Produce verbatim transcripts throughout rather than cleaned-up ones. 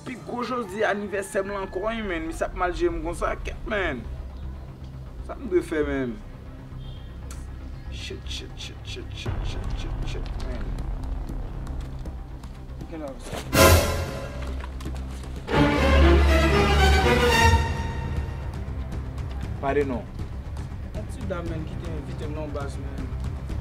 Pi gwo jodi anivèsè m lan ankò, wi, menn. Misye ap mal jere m konsa, kèt, menn. Sa m dwe fè, menn? Shit, shit, shit, menn. Gen lè sa. Pale non. Yon ti dam, menn, ki te envite m nan yon baz, menn.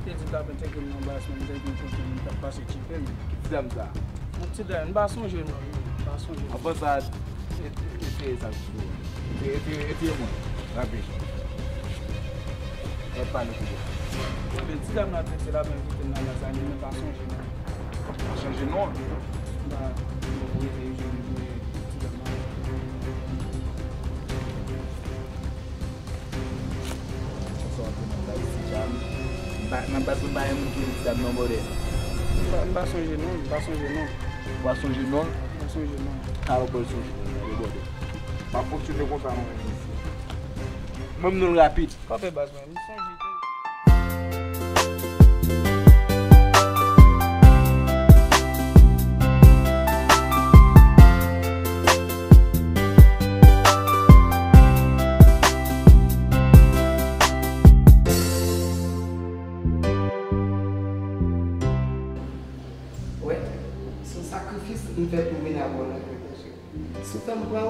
Te di l t ap entegre m nan yon baz, menn, te gen kote moun t ap pase tchipe, menn. Ki ti dam sa? Yon ti dam, m pa sonje non, menn, m pa sonje non. Anvan sa, e-, e-, eseye sa sou ou. Eseye, eseye, eseye mwen. Rapid. Mwen pale pou ou. Bon, men ti dam nan te di l ap envite m nan baz la, men m pa sonje non. Pa chanje non. M pa, m poko rete yon jodi pou ti dam nan. Sa w ap di nan baz ti dam. M pa, nan baz mwen pa yon moun ki rele ti dam non, brother. M pa, m pa sonje non, m pa sonje non. Ou pa sonje non? M pa sonje non. Alò, bon, sonje, brother. M ap fonksyone konsa non, mesye. Mwen m non l rapid. Kanpe baz mwen, m sonje tou. Wè, se yon sakrifis m fè pou m vin avè w nan. Si w fè m pran w,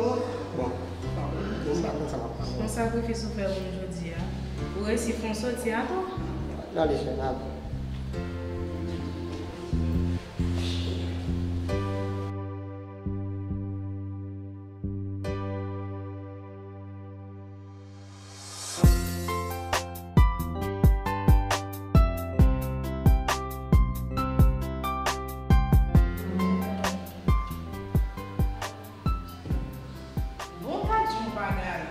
bon, bon, m pa konn sa m ap pran w. Yon sakrifis ou fè pou m jodi a. Ou resi fè yon soti atò? N ale, chè, n ale. Bon, gad yon bagay.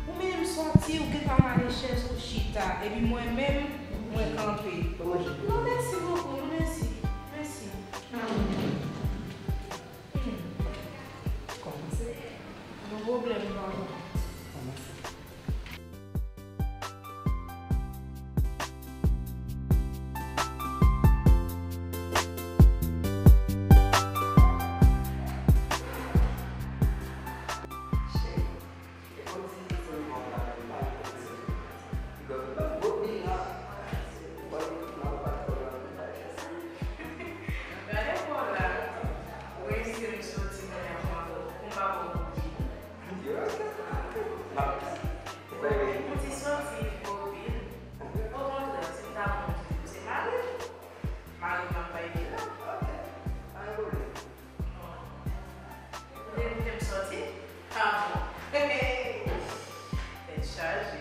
Ou menm sòti, ou gentan mare chèz ou chita, epi mwen menm, mwen kanpe. Non, mèsi bokou, non, mèsi. Mèsi. Hmm. Kòmanse. Gon pwoblèm, papa. Kòmanse. Gade Paula, ou envite m soti kounye a pou m pa ba w kout pye. Yon ti soti, kòpin. Okontrè, si m ta bon, se mari m. Mari m ap bay pi la. Ou te envite m sòti? Ah bon. Tèt chaje.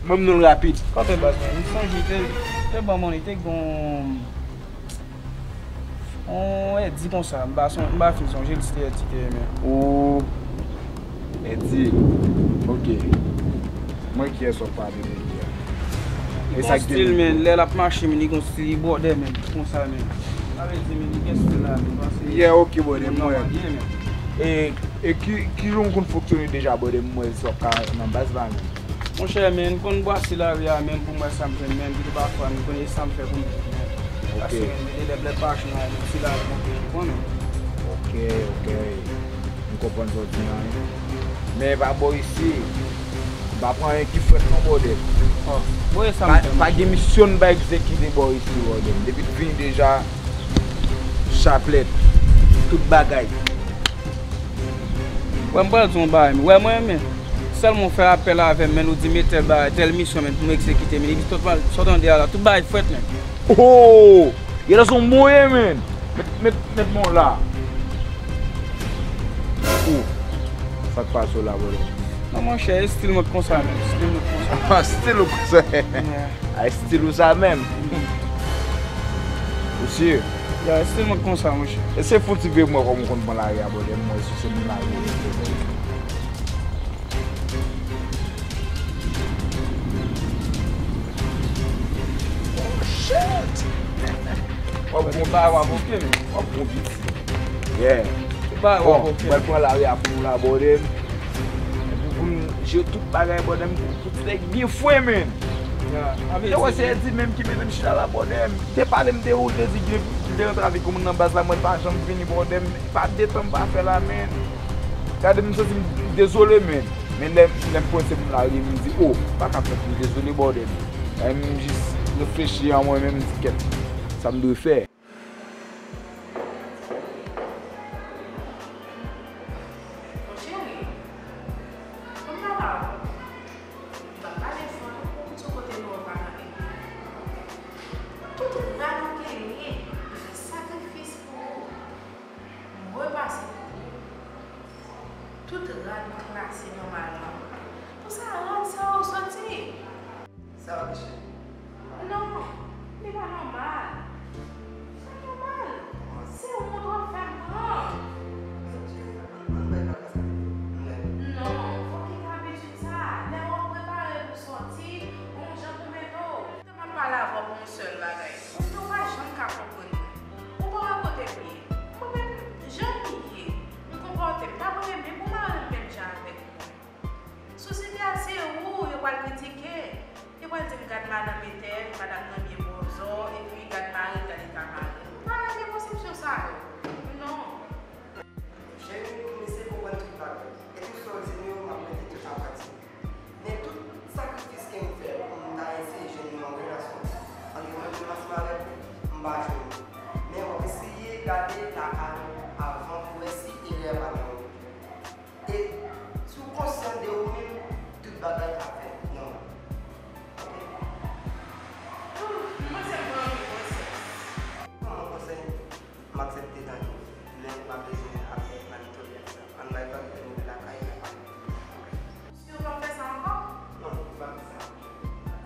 Mwen m non l rapid. Kanpe baz mwen, m sonje te, te ban mwen, li te gon, on Eddie konsa, m pa son, m pa fin sonje l, si te Eddie te ye, men. O, Eddie, ok. Mwen kiyès w ap pale de li a? E gon sa k gen stil, men, lè l ap mache, men, li gon stil, li bwòdè, men, konsa, men. Sa vle di, men, li gen stil la, men, paske yeah, ok, bwòdè, mwen. E, e ki, ki jan w konn fonksyone deja, bwòdè, m wè sa w ka nan baz la, men. Monchè, men, m konn bwase lari a, men, pou m wè sa m jwenn, men, pito pafwa, m konn e sa m fè pou m viv, men. Ok. Paske, men, m te lè blèd pa chou nan, men, ti lari, m ap viv, ou konnen. Ok, ok. M konprann sa w di a, wi. Men pa bò isi, m pa pran anyen ki frèt non, bwòdè. Oh, bwè sa m fè, pa gen misyon m pa egzekite bò isi, bwòdè. Depi l fini deja, chaplèt, tout bagay. Wè, m pral di w yon bagay, men. Wè, mwen, men, sèlman w fè apèl avè m, men, ou di m e tèl bagay, tèl misyon, men, pou m egzekite, men, epi sòt, sòt ande a la, tout bagay frèt, men. Oh! Ye la se yon moyen, men. Met, met, met men w la. Oh! Sa k pase w la, bwòdè? Non, monchè, e stil mwen k konsa, men. Stil mwen k konsa. Ah, stil ou konsa? Yeah. A, stil ou sa menm. Ou si? Ya, stil mwen konsa, monchè. Eseye fè yon ti veye pou mwen kòman w konn pran lari a, bwòdè, m wè si se moun lari ou ye. Oh, shit! W ap bon, w ap bon piti. Yeah. Bon, mwen pran lari a pou nou la, bòdè m. Pou, pou m jere tout bagay, bòdè m, pou, pou ti nèg byen fre, menn. Lè wè se Edi menm ki mete m chita la, bòdè m. Te pale m de ou, te di gen, te rantre avèk yon moun nan baz la, mwen pa janm vini, bòdè m. Pa de tan m pa fè la, menn. Gade m santi m dezole, menn. Men lè, lè m panse pou m lari, m di, o, pa ka fèt, m dezole, bòdè m. Lè m jis reflechi an mwen menm, m di, kèt, sa m dwe fè? Mon cheri, kòm papa, m ap pale fò non, pou m sou kote nou an pa nan ede. Tout rad ou kenbe, m fè sakrifis pou ou. M repase pou ou. Tout rad ou klase nòmalman. Pou sa rad sa yo soti? Sa w ap chèche? Non, li pa nòmal. Li pa nòmal. Se wont w ap fè m pran. Ann bay papa sa. Non, fòk kite abitid sa. Lè w ap prepare pou sòti, yon jan pou mete w. Tan m ap pale avè w pou yon sèl bagay. Ou di w pa janm ka konprann mwen. Ou pa wè kote m ye. Mwen menm, jan m ye, m konpòte m. Ta renmen pou mari m menm jan avèk ou. Sosyete a se ou yo pral kritike. Yo pral di m gad madanm entèl, madanm nan byen bòzò, epi gad mari l, gad eta mari l. M pa nan vye konsepsyon sa yo. Non. Jèn yo, m eseye konprann tout bagay. E tout sa w di m yo, m ap mete tout an pratik. Men tout sakrifis ke m fè pou m ta eseye jwenn yon relasyon ant mwen menm ansanm avèk ou, m pa jwenn li. Men w ap eseye gade lakay ou avan pou wè si erè pa nan wout ou. E si w konsyan de ou menm, tout bagay ap fèt nòmal. Oke? Mwen se mwen, mwen konsyan. Ban mwen konsèy. M aksepte tande w, men m ap bezwen apre Anatoli ak sa. Ann bay Vanita nouvèl lakay la. Ou si w p ap fè sa ankò? Non, m p ap fè sa ankò.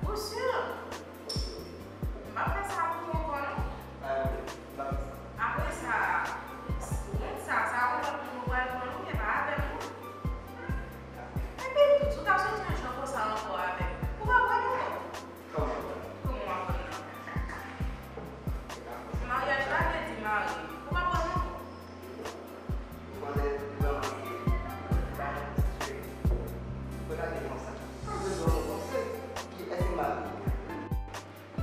Ou si? M p ap fè sa pou ou ankò, non. Pa gen pwoblèm, m p ap fè sa. Apre sa, wont sa, sa yon lòt moun ou pral pran, non, men pa avè m, non. Epi tou, si w ta soti yon jan konsa ankò avè m, ou p ap wè m ankò. Kòman w ap konn nan? Maryaj la vle di mari. Ou pa konn non? Ou konnen, li vrèman serye. Li pa janm disrespèkte. Fò ta gen konsa. Sa vle di w konn se kiyès ki mari w.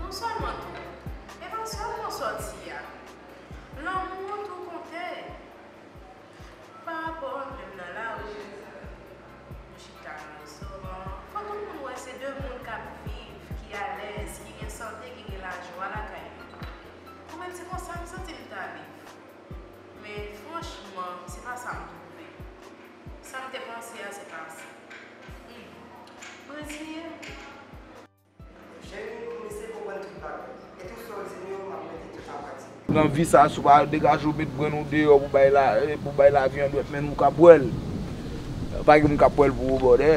Non sèlman tou, e pa sèlman sòti a. Lanmou an tou konte. Pa rapò menm nan lari, nou chita nan restoran, fò tout moun wè se de moun k ap viv, ki alèz, ki gen sante, ki gen lajwa lakay yo. Mwen menm se konsa m santi m ta viv. Men franchman, se pa sa m twouve. Sa m te panse a, se pa sa. Hmm. Brezilyen. Jèn yo, m eseye konprann tout bagay. E tout sa w di m yo, m ap mete tout an pratik. Nan vi sa, si w pa degaje w met grenn ou deyò pou bay la, eh, pou bay lavi an dwèt, men nou k ap wè l. Pa gen moun k ap wè l pou ou, bòdè.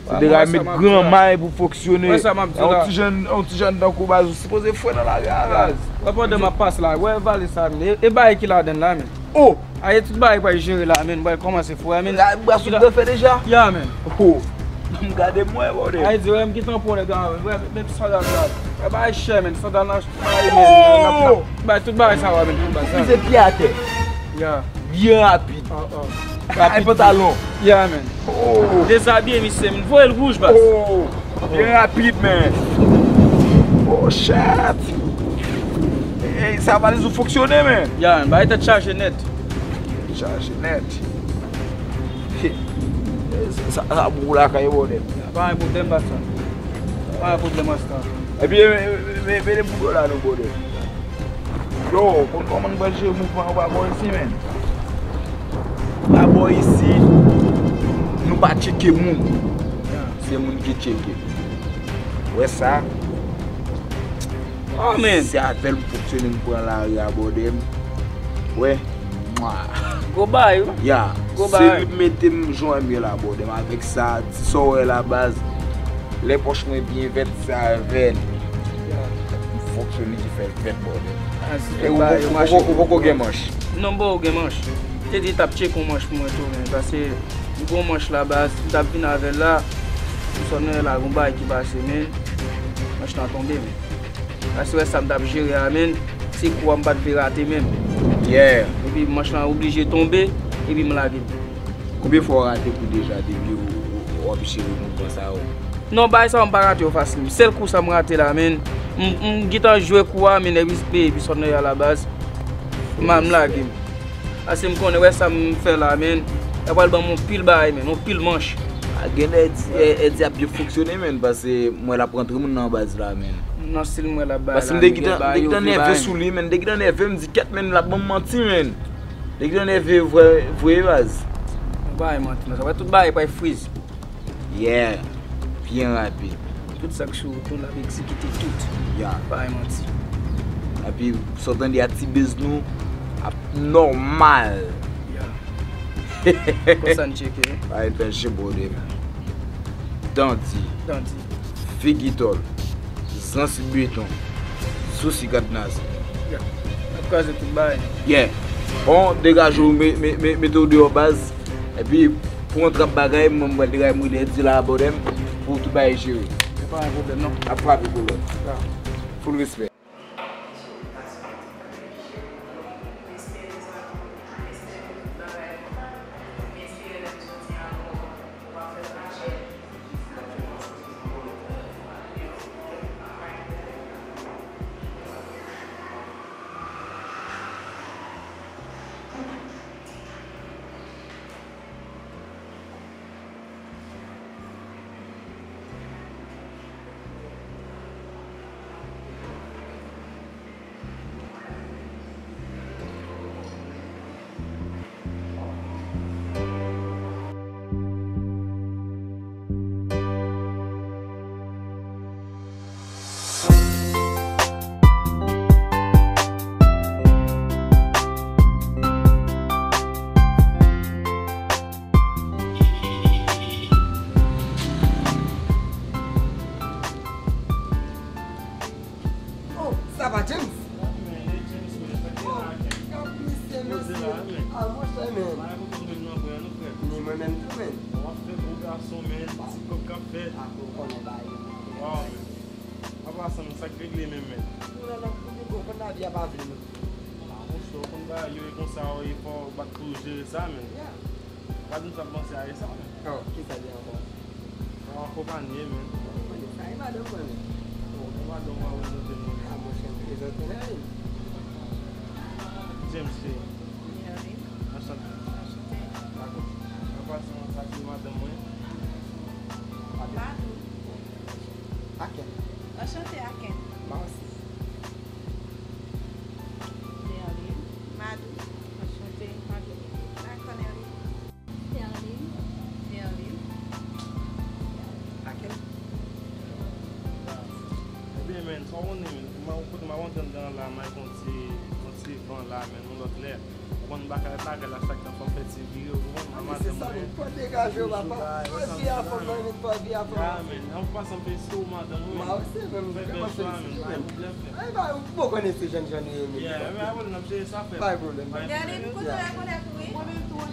Se degaje met gran may pou fonksyone. Wè sa m ap di la. Yon ti jèn, yon ti jèn tankou baz, ou sipoze fre nan lari a, baz. Wè pandan m ap pase la, wè valiz sa, men e, e bagay ki ladann la, men. Oh! Aye, tout bagay pral jere la, men. Bòy, kòmanse fou, men. La, bras ou byen fè deja? Ya, men. Oh. M gade mwen, bòdè. Aye, di, wè, m gentan pran nèg la, men. Wè, men sandal sa. Wè, bagay chè, men. Sandal nan, bagay, men. Nan, nan, nan. Bay tout bagay sa, wè, men. Tout bagay sa. Pize pye atè. Ya. Byen rapid. Ah, ah. Ay, pantalon. Ya, men. Oh. Dezabiye misye, men. Voye l wouj, baz. Oh. Byen rapid, men. Oh, shit. Ey, sa valiz ou fonksyone, men. Ya, men, bagay tèt chaje nèt. Chaje nèt. Sa, sa pou lakay, bòdè. Pa gen pwoblèm, baz sa. Pa gen pwoblèm, baz sa. Epi, men, men, men, men, men, bòdè. Yo, konn kòman nou pral jere mouvman yo pa bò isi, men. Pa bò isi, nou pa tcheke moun. Se moun ki tcheke. Wè sa? Oh, men. Se avè l m fonksyone, m pran lari a, bòdè m. Wè. Mwa. Gwo bagay, wi. Ya. Gwo bagay. Se li k mete m jan m ye la, bòdè m. Avèk sa, ti sa w wè la, baz. Lè pòch mwen byen vèt, se avè l. Ya. M fonksyone ki fè l vèt, bòdè. E ou poko gen manch? Non, m poko gen manch. Te di l t ap tcheke yon manch pou mwen tou, men. Paske m gen yon manch la, baz. M t ap vin avè l la. M sot nan la, gon bagay ki pase, men. Manch lan tonbe, men. Paske wè sa m t ap jere a, men. Kou a m pa t vle rate menm. Yeah. Epi manch lan oblije tonbe, epi m lage l. Konbyen fwa w rate kou deja depi w, w, w ap jere mouvman sa yo? Non, bagay sa yo m pa rate yo fasil. Sèl kou sa m rate la, men m, m gentan jwe kou a, men epi, epi sòt nan a la baz. M, m lage m. Paske m konnen, wè sa m fè la, men. Y ap pral ban m yon pil bagay, men, yon pil manch. A, genlè Èdi, Èdi ap byen fonksyone, men, paske m wè l ap rantre moun nan baz la, men. Non, si l m wè l ap bay la, m te gentan nève sou li, men, m te gentan nève, m di, "Kèt, men, l ap ban m manti, men." M te gentan nève vre, vre, baz. Ou bay manti, men sa wè tout bagay pral friz. Yeah, byen rapid. Tout sa k sou wout nou, l ap egzekite tout. Yeah. Pa bay manti. Epi, sa w tande a, ti biz nou ap nòmal. Yeah. Konsa n tcheke. Ay, fè che bode, man. Dandi. Dandi. Figi tòl. Zansi beton. Sousi kadnas. Yeah. N ap kraze tout bagay. Yeah. Bon, degaje w, me, me, me, mete w deyò baz. Epi, pou yon trap bagay, mwen, mwen pral degaje m rele Èdi la abòde m pou tout bagay jere. Se pa yon pwoblèm, non. N ap frape kolòn. Yeah. Full respect. Oh, sa va, James? Oh, James, men, sa ki la, men? Poze la, men. Ah, monchè, men. Bagay pou konn vin nan bwè, nou frè. Ni mwen menm tou, men. W ap fè gwo gason, men. Ti kòb k ap fèt. Ah, ou konnen bagay yo. Waw, men. Apa sa, men, sa k regle menm, men? Nou la, n ap kouri, bon, konn lavi a pa vle nou. Ah, monchè, ou konn bagay yo e konsa, e fò w bat pou jere sa, men. Yeah. Pa di m sa m panse a e sa, men. Oh, kisa li ankò? Ou akonpanye, men. Akonpanye sa, e madanm mwen, men. Oh, e madanm ou a prezante nou, men. Ah, monchè, m prezante l, wi. James, cheri. Merlin. Anchante. Anchante. Dakò. An pasan, sa se madanm mwen. Madou. Aken. Anchante, Aken. Mwen osi. Merlin. Madou. Anchante, Madou. Dakò, Merlin. Merlin. Merlin. Aken. Ebyen, men, sa w konnen, men, kote m ap antre anndan la, m al fè yon ti, yon ti van la, men, yon lòt lè. Ou konn bagay, bagay la, chak tan fò m fè ti vire, ou konprann, mwen madanm mwen. Fò degaje w, papa. Fò vi a fò m nan men, fò vi a fò m. Ya, men, an pasan, m felisite w, madanm ou, men. Mwen osi, men, m vreman felisite w, men. Ay, ba, ou bon konnen se jèn jèn nou ye, men. Ya, men, apre, n ap jere sa, frè. Pa gen pwoblèm. Gade, m kontan rekonèt ou, wi. Mwen menm tou,